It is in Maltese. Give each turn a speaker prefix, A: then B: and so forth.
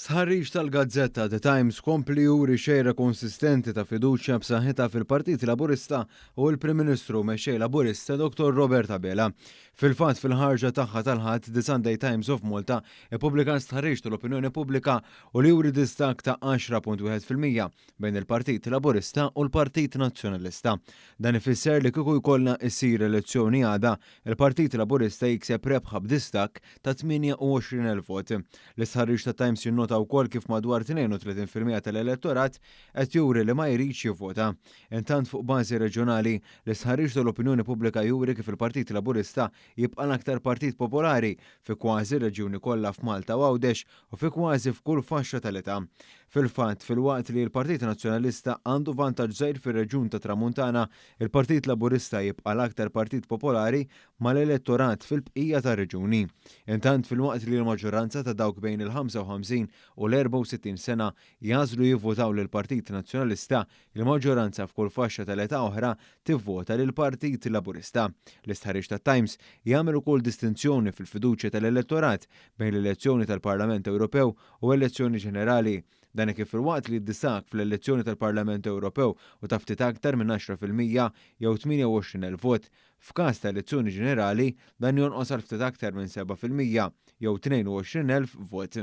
A: Stħarriġ tal-gazzetta The Times kompli juri xejra konsistenti ta' fiduċja b'saħħitha fil-Partit Laburista u l-Prim Ministru Mexxej Laburista Dr. Robert Abela. Fil-fatt fil-ħarġa tagħha tal-Ħadd The Sunday Times of Malta ippubblikat stħarriġ tal-opinjoni pubblika u li juri distakk ta' 10.1% bejn il-Partit Laburista u l-Partit Nazzjonalista. Dan ifisser li kieku jkollna issir elezzjoni għada, il-Partit Laburista jikseb rebħa b'distakk ta' 28,000 vot. L-istħarriġ ta' Times jinnota wkoll kif madwar 32% tal-elettorat qed juri li ma jridx jivvota. Intant fuq bażi reġjonali, l-istħarriġ tal-opinjoni pubblika juri kif il-Partit Laburista jibqa' l-aktar partit popolari fi kważi r-reġjuni kollha f'Malta u Għawdex u fi kważi f'kull faxxa tal-età. Fil-fatt, filwaqt li l-Partit Nazzjonalista għandu vantaġġ żgħir fir-reġjun tat-Tramuntana, il-Partit Laburista jibqa' l-aktar partit popolari mal-elettorat fil-bqija tar-reġjuni. Intant, filwaqt li l-maġġoranza ta' dawk bejn il-55 u l-64 sena jagħżlu jivvotaw lill-Partit Nazzjonalista, il-maġġoranza f'kull faxxa tal-età oħra tivvota lill-Partit Laburista. L-istħarriġ tat-Times jagħmel ukoll distinzjoni fil-fiduċja tal-elettorat bejn l-elezzjoni tal-Parlament Ewropew u elezzjoni ġenerali. Dan hekk kif filwaqt li d-distakk fl-elezzjoni tal-Parlament Ewropew hu ta' ftit aktar minn 10% jew 28,000 vot, f'każ ta' elezzjoni ġenerali dan jonqos għal ftit aktar minn 7% jew 22,000 vot.